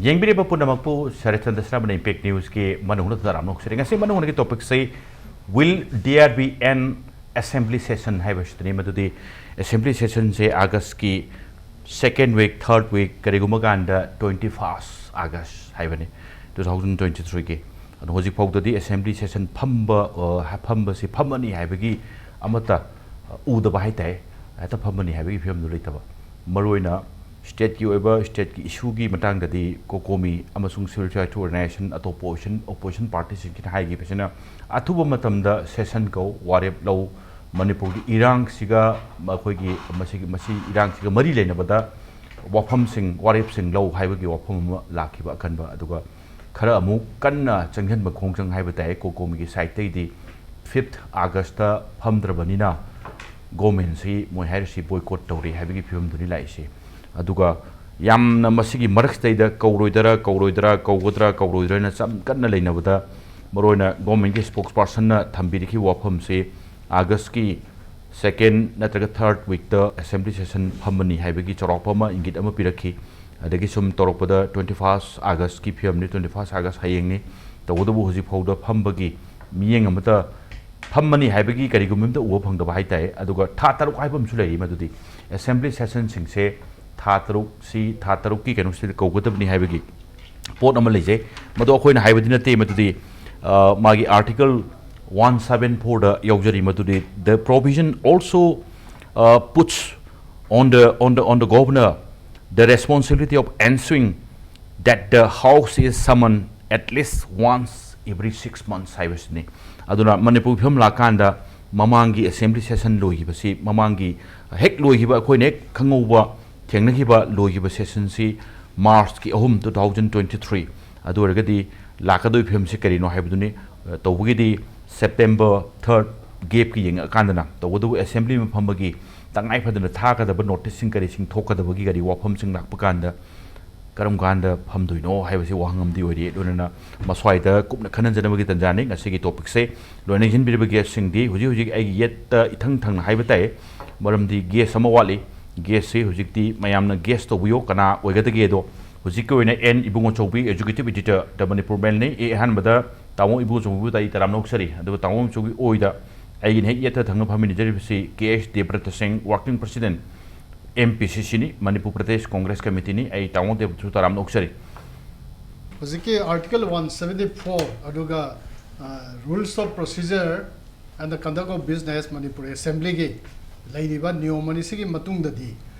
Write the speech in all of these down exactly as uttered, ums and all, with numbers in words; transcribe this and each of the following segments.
ꯌꯦꯡꯕꯤꯔꯤꯕ ꯄꯨꯝꯅꯃꯛꯄꯨ ꯁꯔꯠꯆꯟꯗ꯭ꯔ ꯁꯅꯥꯃꯍꯤ ꯏꯝꯄꯦꯛ ꯅ꯭ꯌꯨꯁꯀꯤ ꯃꯅꯨꯡ ꯍꯨꯠꯅ ꯇꯔꯥꯝꯅ ꯑꯣꯛꯆꯔꯤ꯫ ꯉꯁꯤ ꯃꯅꯨꯡ ꯍꯨꯠꯅꯒꯤ ꯇꯣꯄꯤꯛꯁꯤ, "Will there be an assembly session?" ꯍꯥꯏꯕꯁꯤꯗꯅꯤ꯫ ꯃꯗꯨꯗꯤ ꯑꯦꯁꯦꯝꯕ꯭ꯂꯤ ꯁꯦꯁꯟꯁꯦ ꯑꯥꯒꯁꯀꯤ ꯁꯦꯀꯦꯟ ꯋꯤꯛ, ꯊꯥꯔꯠ ꯋꯤꯛ, ꯀꯔꯤꯒꯨꯝꯕ ꯀꯥꯟꯗ ꯇ꯭ꯋꯦꯟꯇꯤ ꯐꯥꯔꯁ ꯑꯥꯒꯁ ꯍꯥꯏꯕꯅꯤ, ꯇꯨ ꯊꯥꯎꯖꯟ ꯇ꯭ꯋꯦꯟꯇꯤ ꯊ꯭ꯔꯤꯒꯤ꯫ ꯑꯗꯣ ꯍꯧꯖꯤꯛ ꯐꯥꯎꯗꯗꯤ ꯑꯦꯁꯦꯝꯕ꯭ꯂꯤ ꯁꯦꯁꯟ ꯐꯝꯕ, ꯑ, ꯐꯝꯕꯁꯤ ꯐꯝꯃꯅꯤ ꯍꯥꯏꯕꯒꯤ ꯑꯃꯠꯇ, ꯑ, ꯎꯗꯕ ꯍꯥꯏꯇꯥꯔꯦ꯫ ꯍꯦꯛꯇ ꯐꯝꯃꯅꯤ ꯍꯥꯏꯕꯒꯤ ꯐꯤꯕꯝꯗꯨ ꯂꯩꯇꯕ꯫ ꯃꯔꯨꯑꯣꯏꯅ ꯁ꯭ꯇꯦꯠꯀꯤ ꯑꯣꯏꯕ, ꯁ꯭ꯇꯦꯠꯀꯤ ꯏꯁꯨꯒꯤ ꯃꯇꯥꯡꯗꯗꯤ ꯀꯣꯀꯣꯃꯤ ꯑꯃꯁꯨꯡ ꯁꯤꯚꯤꯜ ꯁꯣꯁꯥꯏꯇꯤ ꯑꯣꯔꯒꯅꯥꯏꯖꯦꯁꯟ, ꯑꯇꯣꯞꯄ ꯑꯣꯄꯣꯖꯤꯁꯟ, ꯑꯣꯄꯣꯖꯤꯁꯟ ꯄꯥꯔꯇꯤꯁꯤꯡꯁꯤꯅ ꯍꯥꯏꯈꯤꯕꯁꯤꯅ, ꯑꯊꯨꯕ ꯃꯇꯝꯗ ꯁꯦꯁꯟ ꯀꯧ, ꯋꯥꯔꯦꯞ ꯂꯧ, ꯃꯅꯤꯄꯨꯔꯒꯤ ꯏꯔꯥꯡꯁꯤꯒ ꯑꯩꯈꯣꯏꯒꯤ ꯃꯁꯤꯒꯤ, ꯃꯁꯤ ꯏꯔꯥꯡꯁꯤꯒ ꯃꯔꯤ ꯂꯩꯅꯕꯗ ꯋꯥꯐꯝꯁꯤꯡ, ꯋꯥꯔꯦꯞꯁꯤꯡ ꯂꯧ ꯍꯥꯏꯕꯒꯤ ꯋꯥꯐꯝ ꯑꯃ ꯂꯥꯛꯈꯤꯕ ꯑꯀꯟꯕ꯫ ꯑꯗꯨꯒ ꯈꯔ ꯑꯃꯨꯛ ꯀꯟꯅ ꯆꯪꯁꯤꯟꯕ ꯈꯣꯡꯖꯪ ꯍꯥꯏꯕ ꯇꯥꯏ ꯀꯣꯀꯣꯃꯤꯒꯤ ꯁꯥꯏꯠꯇꯩꯗꯤ, ꯐꯤꯐ꯭ꯊ ꯑꯥꯒꯁꯇ ꯐꯝꯗ꯭ꯔꯕꯅꯤꯅ ꯒꯣꯃꯦꯟꯁꯤ ꯃꯣꯏ ꯍꯥꯏꯔꯤꯁꯤ ꯕꯣꯏꯀꯣꯠ ꯇꯧꯔꯤ ꯍꯥꯏꯕꯒꯤ ꯐꯤꯕꯝꯗꯨꯅꯤ ꯂꯥꯛꯏꯁꯦ꯫ ꯑꯗꯨꯒ ꯌꯥꯝꯅ ꯃꯁꯤꯒꯤ ꯃꯔꯛꯁꯤꯗꯩꯗ ꯀꯧꯔꯣꯏꯗꯔꯥ, ꯀꯧꯔꯣꯏꯗꯔꯥ, ꯀꯧꯒꯗ꯭ꯔꯥ, ꯀꯧꯔꯣꯏꯗ꯭ꯔꯥꯅ ꯆꯝ ꯀꯟꯅ ꯂꯩꯅꯕꯗ, ꯃꯔꯨꯑꯣꯏꯅ ꯒꯣꯃꯦꯟꯒꯤ ꯁ꯭ꯄꯣꯛꯁ ꯄꯥꯔꯁꯟꯅ ꯊꯝꯕꯤꯔꯤꯈꯤꯕ ꯋꯥꯐꯝꯁꯤ, ꯑꯥꯒꯁꯀꯤ ꯁꯦꯀꯦꯟ ꯅꯠꯇ꯭ꯔꯒ ꯊꯥꯔꯠ ꯋꯤꯛꯇ ꯑꯦꯁꯦꯝꯕ꯭ꯂꯤ ꯁꯦꯁꯟ ꯐꯝꯃꯅꯤ ꯍꯥꯏꯕꯒꯤ ꯆꯥꯎꯔꯥꯛꯄ ꯑꯃ, ꯏꯪꯒꯤꯠ ꯑꯃ ꯄꯤꯔꯛꯈꯤ꯫ ꯑꯗꯒꯤ ꯁꯨꯝ ꯇꯧꯔꯛꯄꯗ, ꯇ꯭ꯋꯦꯟꯇꯤ ꯐꯥꯔꯁ ꯑꯥꯒꯁꯀꯤ ꯐꯤꯕꯝꯅꯤ, ꯇ꯭ꯋꯦꯟꯇꯤ ꯐꯥꯔꯁ ꯑꯥꯒꯁ ꯍꯌꯦꯡꯅꯤ꯫ ꯇꯧꯕꯇꯕꯨ ꯍꯧꯖꯤꯛ ꯐꯥꯎꯗ ꯐꯝꯕꯒꯤ ꯃꯤꯠꯌꯦꯡ ꯑꯃꯇ, ꯐꯝꯃꯅꯤ ꯍꯥꯏꯕꯒꯤ ꯀꯔꯤꯒꯨꯝꯕ ꯑꯃꯇ ꯎꯕ ꯐꯪꯗꯕ ꯍꯥꯏꯇꯥꯔꯦ꯫ ꯑꯗꯨꯒ ꯊꯥ ꯇꯔꯨꯛ ꯍꯥꯏꯕ ꯑꯃꯁꯨ ꯂꯩꯔꯤ, ꯃꯗꯨꯗꯤ ꯑꯦꯁꯦꯝꯕ꯭ꯂꯤ ꯁꯦꯁꯟꯁꯤꯡꯁꯦ ꯊꯥ ꯇꯔꯨꯛꯁꯤ, ꯊꯥ ꯇꯔꯨꯛꯀꯤ ꯀꯩꯅꯣꯁꯤꯗ ꯀꯧꯒꯗꯕꯅꯤ ꯍꯥꯏꯕꯒꯤ ꯄꯣꯠ ꯑꯃ ꯂꯩꯖꯩ꯫ ꯃꯗꯨ ꯑꯩꯈꯣꯏꯅ ꯍꯥꯏꯕꯗꯤ ꯅꯠꯇꯦ, ꯃꯗꯨꯗꯤ, ꯑ, ꯃꯥꯒꯤ ꯑꯥꯔꯇꯤꯀꯜ ꯋꯥꯟ ꯁꯕꯦꯟ ꯐꯣꯔꯗ ꯌꯥꯎꯖꯔꯤ꯫ ꯃꯗꯨꯗꯤ, "The provision also, uh, puts on the, on the, on the governor the responsibility of ensuring that the house is summoned at least once every six months" ꯍꯥꯏꯕꯁꯤꯅꯤ꯫ ꯑꯗꯨꯅ ꯃꯅꯤꯄꯨꯔ ꯐꯤꯕꯝ ꯂꯥꯛꯀꯥꯟꯗ, ꯃꯃꯥꯡꯒꯤ ꯑꯦꯁꯦꯝꯕ꯭ꯂꯤ ꯁꯦꯁꯟ ꯂꯣꯏꯈꯤꯕꯁꯤ, ꯃꯃꯥꯡꯒꯤ ꯍꯦꯛ ꯂꯣꯏꯈꯤꯕ, ꯑꯩꯈꯣꯏꯅ ꯍꯦꯛ ꯈꯪꯍꯧꯕ, ꯊꯦꯡꯅꯈꯤꯕ ꯂꯣꯏꯈꯤꯕ ꯁꯦꯁꯟꯁꯤ ꯃꯥꯔꯆꯀꯤ ꯑꯍꯨꯝ, ꯇꯨ ꯊꯥꯎꯖꯟ ꯇ꯭ꯋꯦꯟꯇꯤ ꯊ꯭ꯔꯤ꯫ ꯑꯗꯨ ꯑꯣꯏꯔꯒꯗꯤ ꯂꯥꯛꯀꯗꯧꯔꯤꯕ ꯐꯤꯕꯝꯁꯤ ꯀꯔꯤꯅꯣ ꯍꯥꯏꯕꯗꯨꯅꯤ꯫ ꯑ, ꯇꯧꯕꯒꯤꯗꯤ ꯁꯦꯞꯇꯦꯝꯕꯔ ꯊꯥꯔꯠ ꯒꯦꯞꯀꯤ ꯌꯦꯡꯉꯛꯑꯀꯥꯟꯗꯅ, ꯇꯧꯕꯇꯕꯨ ꯑꯦꯁꯦꯝꯕ꯭ꯂꯤ ꯑꯃ ꯐꯝꯕꯒꯤ ꯇꯉꯥꯏ ꯐꯗꯅ ꯊꯥꯒꯗꯕ ꯅꯣꯇꯤꯁꯁꯤꯡ ꯀꯔꯤꯁꯤꯡ ꯊꯣꯛꯀꯗꯕꯒꯤ ꯀꯔꯤ ꯋꯥꯐꯝꯁꯤꯡ ꯂꯥꯛꯄ ꯀꯥꯟꯗ ꯀꯔꯝ ꯀꯥꯟꯗ ꯐꯝꯗꯣꯏꯅꯣ ꯍꯥꯏꯕꯁꯤ ꯋꯥꯍꯪ ꯑꯃꯗꯤ ꯑꯣꯏꯔꯤ꯫ ꯂꯣꯏꯅꯅ ꯃꯁ꯭ꯋꯥꯏꯗ ꯀꯨꯞꯅ ꯈꯟꯅꯖꯅꯕꯒꯤ ꯇꯟꯖꯥꯅꯤ ꯉꯁꯤꯒꯤ ꯇꯣꯄꯤꯛꯁꯦ꯫ ꯂꯣꯏꯅ ꯌꯦꯡꯁꯤꯟꯕꯤꯔꯤꯕ ꯒꯦꯁꯁꯤꯡꯗꯤ ꯍꯧꯖꯤꯛ ꯍꯧꯖꯤꯛ ꯑꯩꯒꯤ ꯌꯦꯠꯇ ꯏꯊꯪ ꯊꯪꯅ ꯍꯥꯏꯕ ꯇꯥꯏ, ꯃꯔꯝꯗꯤ ꯒꯦꯁ ꯑꯃ ꯋꯥꯠꯂꯤ꯫ ꯒꯦꯁꯁꯤ ꯍꯧꯖꯤꯛꯇꯤ ꯃꯌꯥꯝꯅ ꯒꯦꯁ ꯇꯧꯕꯤꯌꯣ, ꯀꯅꯥ ꯑꯣꯏꯒꯗꯒꯦꯗꯣ ꯍꯧꯖꯤꯛꯀꯤ ꯑꯣꯏꯅ N Ibungochoubi, Executive Editor, The Manipur Mail-ꯅꯤ꯫ ꯑꯦ, ꯑꯍꯥꯟꯕꯗ ꯇꯥꯃꯣ ꯏꯕꯨꯡꯉꯣꯆꯧꯕꯤꯕꯨ ꯑꯩ ꯇꯔꯥꯝꯅ ꯑꯣꯛꯆꯔꯤ꯫ ꯑꯗꯨꯒ ꯇꯥꯃꯣ ꯏꯕꯨꯡꯉꯣꯆꯧꯕꯤ ꯑꯣꯏꯗ ꯑꯩꯒꯤ ꯍꯦꯛ ꯌꯦꯠꯇ ꯊꯪꯅ ꯐꯝꯃꯤꯟꯅꯖꯔꯤꯕꯁꯤ ꯀꯦ ꯑꯦꯁ ꯗꯦꯕ꯭ꯔꯇ ꯁꯤꯡ, Working President, ꯑꯦꯝ ꯄꯤ ꯁꯤ ꯁꯤꯅꯤ, ꯃꯅꯤꯄꯨꯔ ꯄ꯭ꯔꯗꯦꯁ ꯀꯣꯡꯒ꯭ꯔꯦꯁ ꯀꯃꯤꯇꯤꯅꯤ꯫ ꯑꯩ ꯇꯥꯃꯣ ꯗꯦꯕ꯭ꯔꯇꯁꯨ ꯇꯔꯥꯝꯅ ꯑꯣꯛꯆꯔꯤ꯫ ꯍꯧꯖꯤꯛꯀꯤ Article one seventy four ꯑꯗꯨꯒ, ꯑ, Rules of Procedure and the Conduct of Business Manipur Assembly-ꯒꯤ ꯂꯩꯔꯤꯕ ꯅꯤꯌꯣꯝ ꯑꯅꯤꯁꯤꯒꯤ ꯃꯇꯨꯡꯗꯗꯤ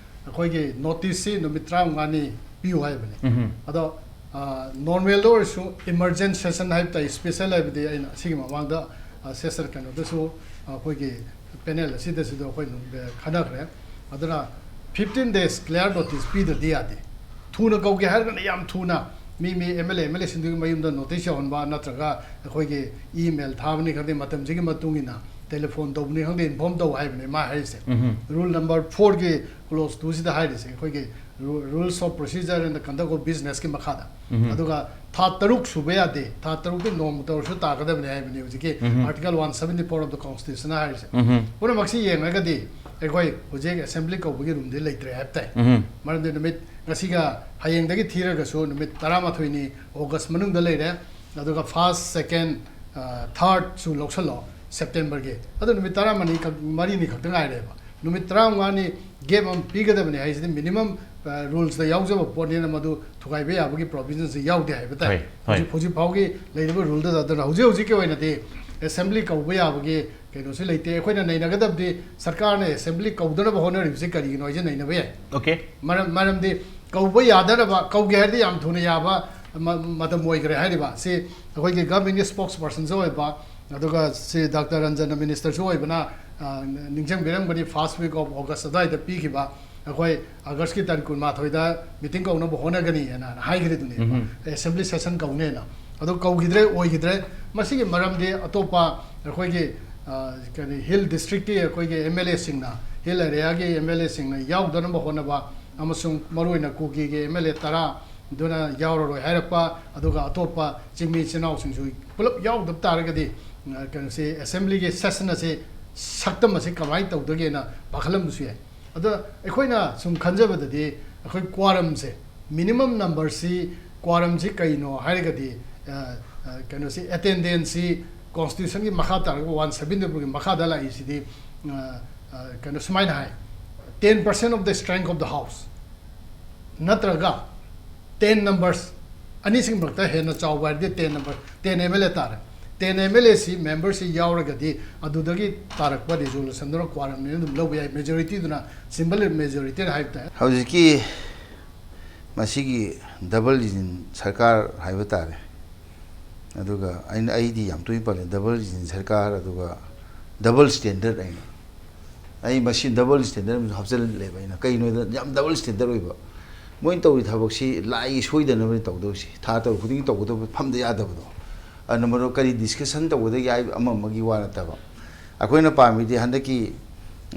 ꯑꯩꯈꯣꯏꯒꯤ notice-ꯁꯤ ꯅꯨꯃꯤꯠ ꯇꯔꯥꯃꯉꯥꯅꯤ ꯄꯤꯌꯨ ꯍꯥꯏꯕꯅꯤ꯫ ꯎꯝꯍꯨꯝ꯫ ꯑꯗꯣ, ꯑ, normal-ꯗ ꯑꯣꯏꯔꯁꯨ emergent session ꯍꯥꯏꯕ ꯇꯥꯏ, special ꯍꯥꯏꯕꯗꯤ ꯑꯩꯅ ꯑꯁꯤꯒꯤ ꯃꯃꯥꯡꯗ, ꯑ, session ꯀꯩꯅꯣꯗꯁꯨ ꯑꯩꯈꯣꯏꯒꯤ panel ꯑꯁꯤꯗꯁꯨ ꯑꯩꯈꯣꯏ ꯑꯗꯨꯝ ꯈꯟꯅꯈ꯭ꯔꯦ꯫ ꯑꯗꯨꯅ fifteen days clear notice ꯄꯤꯗ꯭ꯔꯗꯤ ꯌꯥꯗꯦ꯫ ꯊꯨꯅ ꯀꯧꯒꯦ ꯍꯥꯏꯔꯒꯅ ꯌꯥꯝ ꯊꯨꯅ ꯃꯤ, ꯃꯤ M L A, M L ꯑꯦꯁꯤꯡꯗꯨꯒꯤ ꯃꯌꯨꯝꯗ notice ꯌꯧꯍꯟꯕ, ꯅꯠꯇ꯭ꯔꯒ ꯑꯩꯈꯣꯏꯒꯤ email ꯊꯥꯕꯅꯤ ꯈꯪꯗꯦ, ꯃꯇꯝꯁꯤꯒꯤ ꯃꯇꯨꯡ ꯏꯟꯅ telephone ꯇꯧꯕꯅꯤ ꯈꯪꯗꯦ, inform ꯇꯧ ꯍꯥꯏꯕꯅꯤ ꯃꯥ ꯍꯥꯏꯔꯤꯁꯦ꯫ ꯎꯝꯍꯨꯝ꯫ Rule number four-ꯒꯤ clause two-ꯁꯤꯗ ꯍꯥꯏꯔꯤꯁꯦ, ꯑꯩꯈꯣꯏꯒꯤ ru-, Rules of Procedure and the Conduct of Business-ꯀꯤ ꯃꯈꯥꯗ꯫ ꯎꯝꯍꯨꯝ꯫ ꯑꯗꯨꯒ ꯊꯥ ꯇꯔꯨꯛ ꯁꯨꯕ ꯌꯥꯗꯦ, ꯊꯥ ꯇꯔꯨꯛꯇꯤ ꯅꯣꯡꯃꯇ ꯑꯣꯏꯔꯁꯨ ꯇꯥꯒꯗꯕꯅꯤ ꯍꯥꯏꯕꯅꯤ ꯍꯧꯖꯤꯛꯀꯤ ꯎꯝꯍꯨꯝ꯫ Article one seventy four of the Constitution ꯍꯥꯏꯔꯤꯁꯦ꯫ ꯎꯝꯍꯨꯝ꯫ ꯄꯨꯝꯅꯃꯛꯁꯤ ꯌꯦꯡꯉꯒꯗꯤ ꯑꯩꯈꯣꯏ ꯍꯧꯖꯤꯛ assembly ꯀꯧꯕꯒꯤ room-ꯗꯤ ꯂꯩꯇ꯭ꯔꯦ ꯍꯥꯏꯕ ꯇꯥꯏ꯫ ꯎꯝꯍꯨꯝ꯫ ꯃꯔꯝꯗꯤ ꯅꯨꯃꯤꯠ ꯉꯁꯤꯒ ꯍꯌꯦꯡꯗꯒꯤ ꯊꯤꯔꯒꯁꯨ ꯅꯨꯃꯤꯠ ꯇꯔꯥꯃꯥꯊꯣꯏꯅꯤ August ꯃꯅꯨꯡꯗ ꯂꯩꯔꯦ꯫ ꯑꯗꯨꯒ first, second, ꯑ, third-ꯁꯨ ꯂꯧꯁꯜꯂꯣ September-ꯒꯤ꯫ ꯑꯗꯣ ꯅꯨꯃꯤꯠ ꯇꯔꯥꯃꯔꯤ ꯈꯛ, ꯃꯔꯤꯅꯤ ꯈꯛꯇ ꯉꯥꯏꯔꯦꯕ꯫ ꯅꯨꯃꯤꯠ ꯇꯔꯥꯃꯉꯥꯅꯤ gap ꯑꯃ ꯄꯤꯒꯗꯕꯅꯤ ꯍꯥꯏꯁꯤꯗꯤ minimum, ꯑ, rules-ꯇ ꯌꯥꯎꯖꯕ ꯄꯣꯠꯅꯤꯅ ꯃꯗꯨ ꯊꯨꯒꯥꯏꯕ ꯌꯥꯕꯒꯤ provision-ꯁꯤ ꯌꯥꯎꯗꯦ ꯍꯥꯏꯕ ꯇꯥꯏ꯫ ꯍꯣꯏ, ꯍꯣꯏ꯫ ꯍꯧꯖꯤꯛ, ꯍꯧꯖꯤꯛ ꯐꯥꯎꯒꯤ ꯂꯩꯔꯤꯕ rule-ꯗꯨꯗ꯫ ꯑꯗꯨꯅ ꯍꯧꯖꯤꯛ ꯍꯧꯖꯤꯛꯀꯤ ꯑꯣꯏꯅꯗꯤ assembly ꯀꯧꯕ ꯌꯥꯕꯒꯤ ꯀꯩꯅꯣꯁꯤ ꯂꯩꯇꯦ꯫ ꯑꯩꯈꯣꯏꯅ ꯅꯩꯅꯒꯗꯕꯗꯤ ꯁꯔꯀꯥꯔꯅ assembly ꯀꯧꯗꯅꯕ ꯍꯣꯠꯅꯔꯤꯕꯁꯤ ꯀꯔꯤꯒꯤꯅꯣ ꯍꯥꯏꯁꯦ ꯅꯩꯅꯕ ꯌꯥꯏ꯫ Okay꯫ ꯃꯔꯝ, ꯃꯔꯝꯗꯤ ꯀꯧꯕ ꯌꯥꯗꯅꯕ, ꯀꯧꯒꯦ ꯍꯥꯏꯔꯗꯤ ꯌꯥꯝ ꯊꯨꯅ ꯌꯥꯕ ꯃ-, ꯃꯇꯝ ꯑꯣꯏꯈ꯭ꯔꯦ ꯍꯥꯏꯔꯤꯕ꯫ ꯁꯤ ꯑꯩꯈꯣꯏꯒꯤ government-ꯀꯤ spokesperson-ꯁꯨ ꯑꯣꯏꯕ, ꯑꯗꯨꯒ ꯁꯤ ꯗꯥꯛꯇꯔ ꯔꯟꯖꯟꯅ minister-ꯁꯨ ꯑꯣꯏꯕꯅ, ꯑ, ꯅꯤꯡꯁꯤꯡꯕꯤꯔꯝꯒꯅꯤ, first week of August ꯑꯗꯨꯋꯥꯏꯗ ꯄꯤꯈꯤꯕ, ꯑꯩꯈꯣꯏ August-ꯀꯤ ꯇꯥꯔꯤꯛ ꯀꯨꯟꯃꯥꯊꯣꯏꯗ meeting ꯀꯧꯅꯕ ꯍꯣꯠꯅꯒꯅꯤ ꯍꯥꯏꯅ ꯍꯥꯏꯈ꯭ꯔꯤꯗꯨꯅꯦꯕ꯫ ꯎꯝꯍꯨꯝ꯫ Assembly session ꯀꯧꯅꯦꯅ꯫ ꯑꯗꯨ ꯀꯧꯈꯤꯗ꯭ꯔꯦ, ꯑꯣꯏꯈꯤꯗ꯭ꯔꯦ꯫ ꯃꯁꯤꯒꯤ ꯃꯔꯝꯗꯤ ꯑꯇꯣꯞꯄ ꯑꯩꯈꯣꯏꯒꯤ, ꯑ, ꯀꯔꯤ, hill district-ꯀꯤ ꯑꯩꯈꯣꯏꯒꯤ ꯑꯦꯝ ꯑꯦꯜ ꯑꯦꯁꯤꯡꯅ, hill area-ꯒꯤ ꯑꯦꯝ ꯑꯦꯜ ꯑꯦꯁꯤꯡꯅ ꯌꯥꯎꯗꯅꯕ ꯍꯣꯠꯅꯕ, ꯑꯃꯁꯨꯡ ꯃꯔꯨꯑꯣꯏꯅ ꯀꯨꯀꯤꯒꯤ ꯑꯦꯝ ꯑꯦꯜ ꯑꯦ ꯇꯔꯥ ꯑꯗꯨꯅ ꯌꯥꯎꯔꯔꯣꯏ ꯍꯥꯏꯔꯛꯄ, ꯑꯗꯨꯒ ꯑꯇꯣꯞꯄ ꯆꯤꯡꯃꯤ ꯏꯆꯤꯟ ꯏꯅꯥꯎꯁꯤꯡꯁꯨ ꯄꯨꯂꯞ ꯌꯥꯎꯗꯕ ꯇꯥꯔꯒꯗꯤ, ꯑ, ꯀꯩꯅꯣꯁꯤ, assembly-ꯒꯤ session ꯑꯁꯤ, ꯁꯛꯇꯝ ꯑꯁꯤ ꯀꯃꯥꯏꯅ ꯇꯧꯗꯒꯦꯅ ꯄꯥꯈꯠꯂꯝꯕꯁꯨ ꯌꯥꯏ꯫ ꯑꯗꯣ ꯑꯩꯈꯣꯏꯅ ꯁꯨꯝ ꯈꯟꯖꯕꯗꯗꯤ ꯑꯩꯈꯣꯏ quorum-ꯁꯦ, Minimum numberꯁꯤ, quorumꯁꯤ ꯀꯩꯅꯣ ꯍꯥꯏꯔꯒꯗꯤ, ꯑ, ꯑ, ꯀꯩꯅꯣꯁꯤ, attendanceꯁꯤ constitutionꯒꯤ ꯃꯈꯥ ꯇꯥꯔꯒ one seventy fourꯒꯤ ꯃꯈꯥꯗ ꯂꯥꯛꯏꯁꯤꯗꯤ, ꯑ, ꯑ, ꯀꯩꯅꯣ ꯁꯨꯃꯥꯏꯅ ꯍꯥꯏ, ten percent of the strength of the house ꯅꯠꯇ꯭ꯔꯒ ten numbers, ꯑꯅꯤꯁꯤꯒꯤ ꯃꯔꯛꯇ ꯍꯦꯟꯅ ꯆꯥꯎꯕ ꯍꯥꯏꯔꯗꯤ ten number, ten M L A ꯇꯥꯔꯦ꯫ Ten M L Aꯁꯤ memberꯁꯤ ꯌꯥꯎꯔꯒꯗꯤ ꯑꯗꯨꯗꯒꯤ ꯇꯥꯔꯛꯄ resolutionꯗꯨꯅ quorumꯅꯦꯅ ꯑꯗꯨꯝ ꯂꯧꯕ ꯌꯥꯏ, majorityꯗꯨꯅ, simple majorityꯅ ꯍꯥꯏꯕ ꯇꯥꯏ꯫ ꯍꯧꯖꯤꯛꯀꯤ ꯃꯁꯤꯒꯤ double engine ꯁꯔꯀꯥꯔ ꯍꯥꯏꯕ ꯇꯥꯔꯦ꯫ ꯑꯗꯨꯒ ꯑꯩꯅ, ꯑꯩꯗꯤ ꯌꯥꯝ ꯇꯣꯏꯅ ꯄꯜꯂꯦ, double engine ꯁꯔꯀꯥꯔ, ꯑꯗꯨꯒ double standard ꯑꯩꯅ꯫ ꯑꯩ ꯃꯁꯤ double standard ꯑꯃꯁꯨ ꯍꯥꯞꯆꯤꯜꯂꯦꯕ ꯑꯩꯅ꯫ ꯀꯩꯅꯣꯗ ꯌꯥꯝ double standard ꯑꯣꯏꯕ꯫ ꯃꯣꯏꯅ ꯇꯧꯔꯤ ꯊꯕꯛꯁꯤ ꯂꯥꯏꯒꯤ ꯁꯣꯏꯗꯅꯕꯅꯤ ꯇꯧꯗꯧꯔꯤꯁꯤ꯫ ꯊꯥ ꯇꯔꯨꯛ ꯈꯨꯗꯤꯡꯒꯤ ꯇꯧꯒꯗꯕ, ꯐꯝꯗ ꯌꯥꯗꯕꯗꯣ꯫ ꯑꯗꯨꯅ ꯃꯔꯨꯞ ꯀꯔꯤ discussion ꯇꯧꯒꯗꯒꯦ ꯍꯥꯏꯕ ꯑꯃ ꯑꯃꯒꯤ ꯋꯥ ꯅꯠꯇꯕ꯫ ꯑꯩꯈꯣꯏꯅ ꯄꯥꯝꯃꯤꯗꯤ ꯍꯟꯗꯛꯀꯤ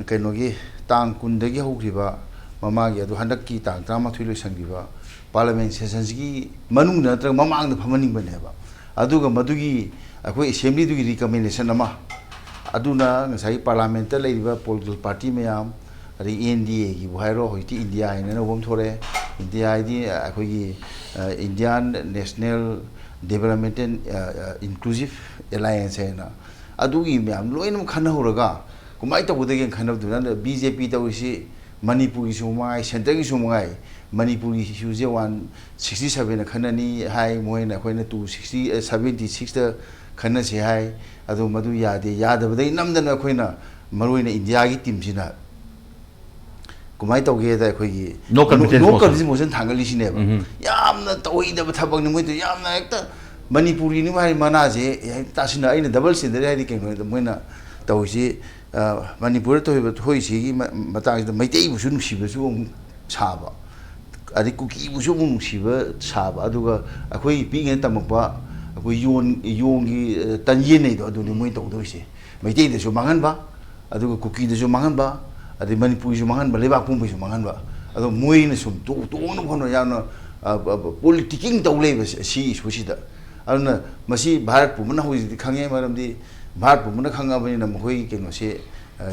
ꯀꯩꯅꯣꯒꯤ ꯇꯥꯡ ꯀꯨꯟꯗꯒꯤ ꯍꯧꯈꯤꯕ ꯃꯃꯥꯡꯒꯤ ꯑꯗꯨ ꯍꯟꯗꯛꯀꯤ ꯇꯥꯡ ꯇꯔꯥꯃꯥꯊꯣꯏ ꯂꯣꯏꯁꯤꯟꯈꯤꯕ parliament sessionꯁꯤꯒꯤ ꯃꯅꯨꯡꯗ ꯅꯠꯇ꯭ꯔꯒ ꯃꯃꯥꯡꯗ ꯐꯝꯍꯟꯅꯤꯡꯕꯅꯦꯕ꯫ ꯑꯗꯨꯒ ꯃꯗꯨꯒꯤ ꯑꯩꯈꯣꯏ assemblyꯗꯨꯒꯤ recommendation ꯑꯃ, ꯑꯗꯨꯅ ꯉꯁꯥꯏꯒꯤ parliamentꯇ ꯂꯩꯔꯤꯕ political party ꯃꯌꯥꯝ, ꯑꯗꯩ N D Aꯒꯤꯕꯨ ꯍꯥꯏꯔꯣ, ꯍꯧꯖꯤꯛꯇꯤ ꯏꯟꯗꯤꯌꯥ ꯍꯥꯏꯅ ꯑꯅꯧꯕ ꯑꯃ ꯊꯣꯛꯂꯛꯑꯦ꯫ ꯏꯟꯗꯤꯌꯥ ꯍꯥꯏꯗꯤ ꯑꯩꯈꯣꯏꯒꯤ, ꯑ, Indian National Development and, ꯑ, ꯑ, Inclusive Alliance ꯍꯥꯏꯅ, ꯑꯗꯨꯒꯤ ꯃꯌꯥꯝ ꯂꯣꯏꯅꯃꯛ ꯈꯟꯅꯍꯧꯔꯒ ꯀꯃꯥꯏꯅ ꯇꯧꯒꯗꯒꯦꯅ ꯈꯟꯅꯕꯗꯨꯅ, ꯕꯤ ꯖꯦ ꯄꯤ ꯇꯧꯔꯤꯁꯤ ꯃꯅꯤꯄꯨꯔꯒꯤꯁꯨ ꯃꯉꯥꯏ, centreꯒꯤꯁꯨ ꯃꯉꯥꯏ, ꯃꯅꯤꯄꯨꯔꯒꯤ issueꯁꯦ one sixty sevenꯅ ꯈꯟꯅꯅꯤ ꯍꯥꯏ, ꯃꯣꯏꯅ ꯑꯩꯈꯣꯏꯅ two sixty, ꯑ, seventy sixꯇ ꯈꯟꯅꯁꯤ ꯍꯥꯏ꯫ ꯑꯗꯣ ꯃꯗꯨ ꯌꯥꯗꯦ, ꯌꯥꯗꯕꯗꯒꯤ ꯅꯝꯗꯅ ꯑꯩꯈꯣꯏꯅ ꯃꯔꯨ ꯑꯣꯏꯅ ꯏꯟꯗꯤꯌꯥꯒꯤ teamꯁꯤꯅ ꯀꯃꯥꯏꯅ ꯇꯧꯒꯦꯗ ꯑꯩꯈꯣꯏꯒꯤ No confidence no motion. Confidence motion ꯊꯥꯡꯒꯠꯂꯤꯁꯤꯅꯦꯕ꯫ ꯎꯝ꯫ ꯌꯥꯝꯅ ꯇꯧꯍꯩꯗꯕ ꯊꯕꯛꯅꯤ ꯃꯣꯏꯗꯣ, ꯌꯥꯝꯅ ꯍꯦꯛꯇ ꯃꯅꯤꯄꯨꯔꯒꯤꯅꯤ ꯍꯥꯏ ꯃꯅꯥꯁꯦ ꯍꯦꯛ ꯇꯥꯁꯤꯟꯅ, ꯑꯩꯅ double standard ꯍꯥꯏꯗꯤ ꯀꯩꯅꯣꯗ ꯃꯣꯏꯅ ꯇꯧꯔꯤꯁꯤ, ꯑ, ꯃꯅꯤꯄꯨꯔꯗ ꯊꯣꯛꯏꯕ, ꯊꯣꯛꯏꯁꯤꯒꯤ ꯃ-, ꯃꯇꯥꯡꯁꯤꯗ ꯃꯩꯇꯩꯕꯨꯁꯨ ꯅꯨꯡꯁꯤꯕꯁꯨ ꯑꯃꯨꯛ ꯁꯥꯕ, ꯑꯗꯩ ꯀꯨꯀꯤꯕꯨꯁꯨ ꯑꯃꯨꯛ ꯅꯨꯡꯁꯤꯕ ꯁꯥꯕ, ꯑꯗꯨꯒ ꯑꯩꯈꯣꯏ ꯄꯤꯛꯏꯉꯩ ꯇꯝꯃꯛꯄ ꯑꯩꯈꯣꯏ ꯌꯣꯟ-, ꯌꯣꯡꯒꯤ, ꯑ, ꯇꯟ ꯌꯦꯟꯅꯩꯗꯣ, ꯑꯗꯨꯅꯤ ꯃꯣꯏꯅ ꯇꯧꯗꯣꯏꯁꯦ꯫ ꯃꯩꯇꯩꯗꯁꯨ ꯃꯥꯡꯍꯟꯕ, ꯑꯗꯨꯒ ꯀꯨꯀꯤꯗꯁꯨ ꯃꯥꯡꯍꯟꯕ, ꯑꯗꯩ ꯃꯅꯤꯄꯨꯔꯒꯤꯁꯨ ꯃꯥꯡꯍꯟꯕ, ꯂꯩꯕꯥꯛ ꯄꯨꯝꯕꯒꯤꯁꯨ ꯃꯥꯡꯍꯟꯕ꯫ ꯑꯗꯣ ꯃꯣꯏꯅ ꯁꯨꯝ ꯇꯣ-, ꯇꯣꯡꯅꯕ ꯍꯣꯠꯅ ꯌꯥꯝꯅ, ꯑ, ꯑ, politicking ꯇꯧ ꯂꯩꯕ ꯁꯤ, ꯁꯤ issueꯁꯤꯗ꯫ ꯑꯗꯨꯅ ꯃꯁꯤ ꯚꯥꯔꯠ ꯄꯨꯝꯕꯅ ꯍꯧꯖꯤꯛꯇꯤ ꯈꯪꯉꯦ, ꯃꯔꯝꯗꯤ ꯚꯥꯔꯠ ꯄꯨꯝꯕꯅ ꯈꯪꯉꯕꯅꯤꯅ ꯃꯈꯣꯏꯒꯤ ꯀꯩꯅꯣꯁꯦ,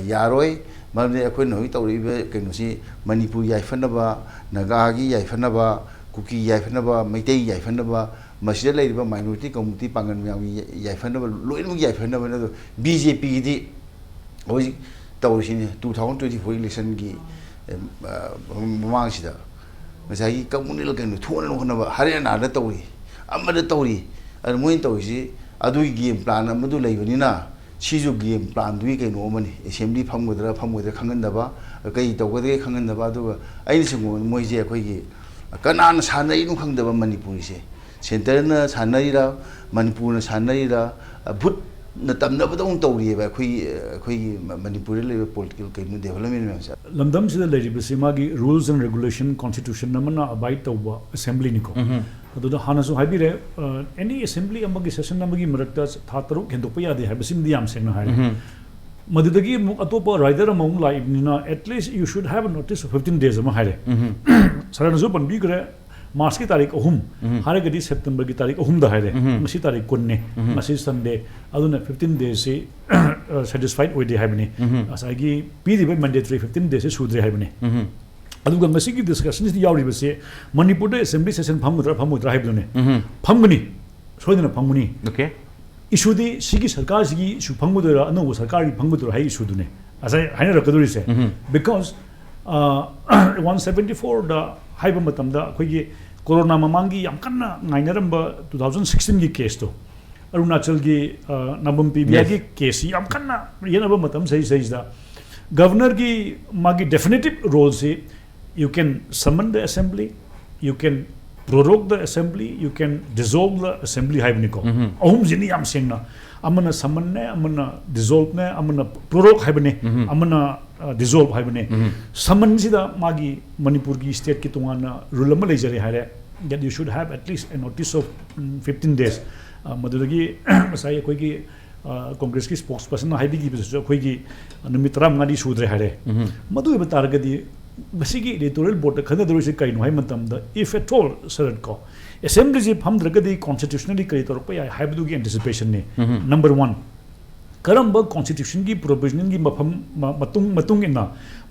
ꯌꯥꯔꯣꯏ꯫ ꯃꯔꯝꯗꯤ ꯑꯩꯈꯣꯏꯅ ꯍꯧꯖꯤꯛ ꯇꯧꯔꯤꯕ ꯀꯩꯅꯣꯁꯤ ꯃꯅꯤꯄꯨꯔ ꯌꯥꯏꯐꯅꯕ, ꯅꯥꯒꯥꯒꯤ ꯌꯥꯏꯐꯅꯕ, ꯀꯨꯀꯤ ꯌꯥꯏꯐꯅꯕ, ꯃꯩꯇꯩ ꯌꯥꯏꯐꯅꯕ, ꯃꯁꯤꯗ ꯂꯩꯔꯤꯕ minority community ꯄꯥꯡꯒꯜ ꯃꯌꯥꯝꯒꯤ ꯌꯥꯏꯐꯅꯕ, ꯂꯣꯏꯅꯃꯛ ꯌꯥꯏꯐꯅꯕꯅꯤ꯫ ꯑꯗꯣ ꯕꯤ ꯖꯦ ꯄꯤꯒꯤꯗꯤ ꯍꯧꯖꯤꯛ ꯇꯧꯔꯤꯁꯤꯅꯤ, two thousand twenty four election ꯒꯤ ꯃꯃꯥꯡꯁꯤꯗ ꯉꯁꯥꯏꯒꯤ communal ꯀꯩꯅꯣ ꯊꯣꯛꯅꯕ ꯍꯣꯠꯅꯕ ꯍꯔꯤꯌꯥꯅꯥꯗ ꯇꯧꯔꯤ, ꯑꯃꯗ ꯇꯧꯔꯤ꯫ ꯑꯗꯨ ꯃꯣꯏꯅ ꯇꯧꯔꯤꯁꯤ ꯑꯗꯨꯒꯤ game plan ꯑꯃꯗꯨ ꯂꯩꯕꯅꯤꯅ, ꯁꯤꯁꯨ game planꯗꯨꯒꯤ ꯀꯩꯅꯣ ꯑꯃꯅꯤ꯫ Assembly ꯐꯝꯒꯗ꯭ꯔꯥ ꯐꯝꯃꯣꯏꯗ꯭ꯔꯥ ꯈꯪꯍꯟꯗꯕ, ꯀꯩ ꯇꯧꯒꯗꯒꯦ ꯈꯪꯍꯟꯗꯕ꯫ ꯑꯗꯨꯒ ꯑꯩꯅ ꯁꯨꯝ ꯃꯣꯏꯁꯦ ꯑꯩꯈꯣꯏꯒꯤ ꯀꯅꯥꯅ ꯁꯥꯟꯅꯔꯤꯅꯣ ꯈꯪꯗꯕ ꯃꯅꯤꯄꯨꯔꯤꯁꯦ, centreꯅ ꯁꯥꯟꯅꯔꯤꯔꯥ, ꯃꯅꯤꯄꯨꯔꯅ ꯁꯥꯟꯅꯔꯤꯔꯥ, ꯚꯨꯠꯅ ꯇꯝꯅꯕꯗꯧꯅ ꯇꯧꯔꯤꯑꯕ ꯑꯩꯈꯣꯏꯒꯤ, ꯑꯩꯈꯣꯏꯒꯤ ꯃꯅꯤꯄꯨꯔꯗ ꯂꯩꯔꯤꯕ political ꯀꯩꯅꯣ development ꯃꯌꯥꯝꯁꯦ꯫ ꯂꯝꯗꯝꯁꯤꯗ ꯂꯩꯔꯤꯕꯁꯤ ꯃꯥꯒꯤ rules and regulation, constitution ꯑꯃꯅ abide ꯇꯧꯕ assemblyꯅꯤꯀꯣ꯫ ꯑꯗꯨꯗ ꯍꯥꯟꯅꯁꯨ ꯍꯥꯏꯕꯤꯔꯦ, ꯑ, any assembly ꯑꯃꯒꯤ session ꯑꯃꯒꯤ ꯃꯔꯛꯇ ꯊꯥ ꯇꯔꯨꯛ ꯍꯦꯟꯗꯣꯛꯄ ꯌꯥꯗꯦ ꯍꯥꯏꯕꯁꯤꯃꯗꯤ ꯌꯥꯝ ꯁꯦꯡꯅ ꯍꯥꯏꯔꯦ꯫ ꯃꯗꯨꯗꯒꯤ ꯑꯃꯨꯛ ꯑꯇꯣꯞꯄ rider ꯑꯃꯃꯨꯛ ꯂꯥꯛꯏꯕꯅꯤꯅ, at least you should have a notice of fifteen days ꯑꯃ ꯍꯥꯏꯔꯦ꯫ ꯁꯥꯔꯅꯁꯨ ꯄꯟꯕꯤꯈ꯭ꯔꯦ, Marchꯀꯤ ꯇꯥꯔꯤꯛ ꯑꯍꯨꯝ ꯍꯥꯏꯔꯒꯗꯤ Septemberꯒꯤ ꯇꯥꯔꯤꯛ ꯑꯍꯨꯝꯗ ꯍꯥꯏꯔꯦ꯫ ꯉꯁꯤ ꯇꯥꯔꯤꯛ ꯀꯨꯟꯅꯤ, ꯉꯁꯤ Sunday꯫ ꯑꯗꯨꯅ fifteen daysꯁꯤ satisfied ꯑꯣꯏꯗꯦ ꯍꯥꯏꯕꯅꯤ꯫ ꯉꯁꯥꯏꯒꯤ ꯄꯤꯔꯤꯕ mandatory fifteen daysꯁꯤ ꯁꯨꯗ꯭ꯔꯦ ꯍꯥꯏꯕꯅꯤ꯫ ꯑꯗꯨꯒ ꯉꯁꯤꯒꯤ discussionꯁꯤꯗ ꯌꯥꯎꯔꯤꯕꯁꯦ ꯃꯅꯤꯄꯨꯔꯗ assembly session ꯐꯝꯒꯗ꯭ꯔꯥ ꯐꯝꯃꯣꯏꯗ꯭ꯔꯥ ꯍꯥꯏꯕꯗꯨꯅꯤ꯫ ꯐꯝꯒꯅꯤ, ꯁꯣꯏꯗꯅ ꯐꯝꯒꯅꯤ꯫ Okay. Issueꯗꯤ ꯁꯤꯒꯤ ꯁꯔꯀꯥꯔꯁꯤꯒꯤ issue ꯐꯪꯒꯗꯣꯏꯔꯥ, ꯑꯅꯧꯕ ꯁꯔꯀꯥꯔꯒꯤ ꯐꯪꯒꯗꯣꯏꯔꯥ ꯍꯥꯏ issueꯗꯨꯅꯦ ꯉꯁꯥꯏ ꯍꯥꯏꯅꯔꯛꯀꯗꯣꯔꯤꯁꯦ꯫ Because one seventy fourꯗ ꯍꯥꯏꯕ ꯃꯇꯝꯗ ꯑꯩꯈꯣꯏꯒꯤ ꯀꯣꯔꯣꯅꯥ ꯃꯃꯥꯡꯒꯤ ꯌꯥꯝ ꯀꯟꯅ ꯉꯥꯏꯅꯔꯝꯕ two thousand sixteenꯒꯤ caseꯇꯣ, ꯑꯔꯨꯅꯥꯆꯜꯒꯤ ꯅꯥꯕꯝ ꯄꯤꯕꯤꯌꯥꯒꯤ caseꯁꯤ ꯌꯥꯝ ꯀꯟꯅ ꯌꯦꯠꯅꯕ ꯃꯇꯝ ꯁꯤꯗꯩꯁꯤꯗ governorꯒꯤ ꯃꯥꯒꯤ definitive roleꯁꯤ, you can summon the assembly, you can prorogue the assembly, you can dissolve the assembly ꯍꯥꯏꯕꯅꯤꯀꯣ꯫ ꯑꯍꯨꯝꯁꯤꯅꯤ ꯌꯥꯝ ꯁꯦꯡꯅ꯫ ꯑꯃꯅ summonꯅꯦ, ꯑꯃꯅ dissolveꯅꯦ, ꯑꯃꯅ prorogue ꯍꯥꯏꯕꯅꯦ, ꯑꯃꯅ dissolve ꯍꯥꯏꯕꯅꯦ꯫ Summonꯁꯤꯗ ꯃꯥꯒꯤ ꯃꯅꯤꯄꯨꯔꯒꯤ stateꯀꯤ ꯇꯣꯉꯥꯟꯅ rule ꯑꯃ ꯂꯩꯖꯔꯦ ꯍꯥꯏꯔꯦ, that you should have at least a notice of fifteen days꯫ ꯃꯗꯨꯗꯒꯤ ꯉꯁꯥꯏ ꯑꯩꯈꯣꯏꯒꯤ Congressꯀꯤ spokespersonꯅ ꯍꯥꯏꯕꯤꯈꯤꯕꯗꯨꯁꯨ ꯑꯩꯈꯣꯏꯒꯤ ꯅꯨꯃꯤꯠ ꯇꯔꯥꯃꯉꯥꯗꯤ ꯁꯨꯗ꯭ꯔꯦ ꯍꯥꯏꯔꯦ꯫ ꯃꯗꯨ ꯑꯣꯏꯕ ꯇꯥꯔꯒꯗꯤ ꯃꯁꯤꯒꯤ electoral boardꯇ ꯈꯟꯅꯗꯧꯔꯤꯁꯤ ꯀꯔꯤꯅꯣ ꯍꯥꯏꯕ ꯃꯇꯝꯗ, if at all, ꯁꯔꯠ ꯀꯣ, assemblyꯁꯤ ꯐꯝꯗ꯭ꯔꯒꯗꯤ constitutionally ꯀꯔꯤ ꯇꯧꯔꯛꯄ ꯌꯥꯏ ꯍꯥꯏꯕꯗꯨꯒꯤ anticipationꯅꯤ꯫ Number one꯫ ꯀꯔꯝꯕ ꯀꯣꯟꯁꯇꯤꯇ꯭ꯌꯨꯁꯟꯒꯤ ꯄ꯭ꯔꯣꯚꯤꯖꯟꯒꯤ ꯃꯐꯝ ꯃ- ꯃꯇꯨꯡ ꯃꯇꯨꯡ ꯏꯟꯅ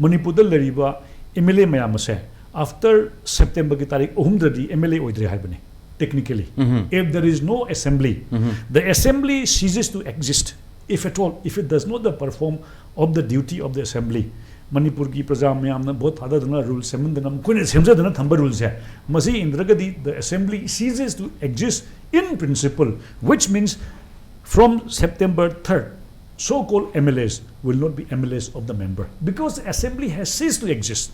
ꯃꯅꯤꯄꯨꯔꯗ ꯂꯩꯔꯤꯕ ꯑꯦꯝ ꯑꯦꯜ ꯑꯦ ꯃꯌꯥꯝ ꯑꯁꯦ ꯑꯥꯐꯇꯔ ꯁꯦꯞꯇꯦꯝꯕꯔꯒꯤ ꯇꯥꯔꯤꯛ ꯑꯍꯨꯝꯗꯗꯤ ꯑꯦꯝ ꯑꯦꯜ ꯑꯦ ꯑꯣꯏꯗ꯭ꯔꯦ ꯍꯥꯏꯕꯅꯤ technically. Mhm. If there is no assembly, Mhm. the assembly ceases to exist if at all, if it does not the perform of the duty of the assembly. ꯃꯅꯤꯄꯨꯔꯒꯤ ꯄ꯭ꯔꯖꯥ ꯃꯌꯥꯝꯅ vote ꯊꯥꯗꯗꯅ rule ꯁꯦꯝꯍꯟꯗꯅ ꯃꯈꯣꯏꯅ ꯁꯦꯝꯖꯗꯅ ꯊꯝꯕ ꯔꯨꯜꯁꯦ ꯃꯁꯤ ꯏꯟꯗ꯭ꯔꯒꯗꯤ the assembly ceases to exist in principle, which means from September third so-called M L As will not be M L As of the member because the assembly has ceased to exist.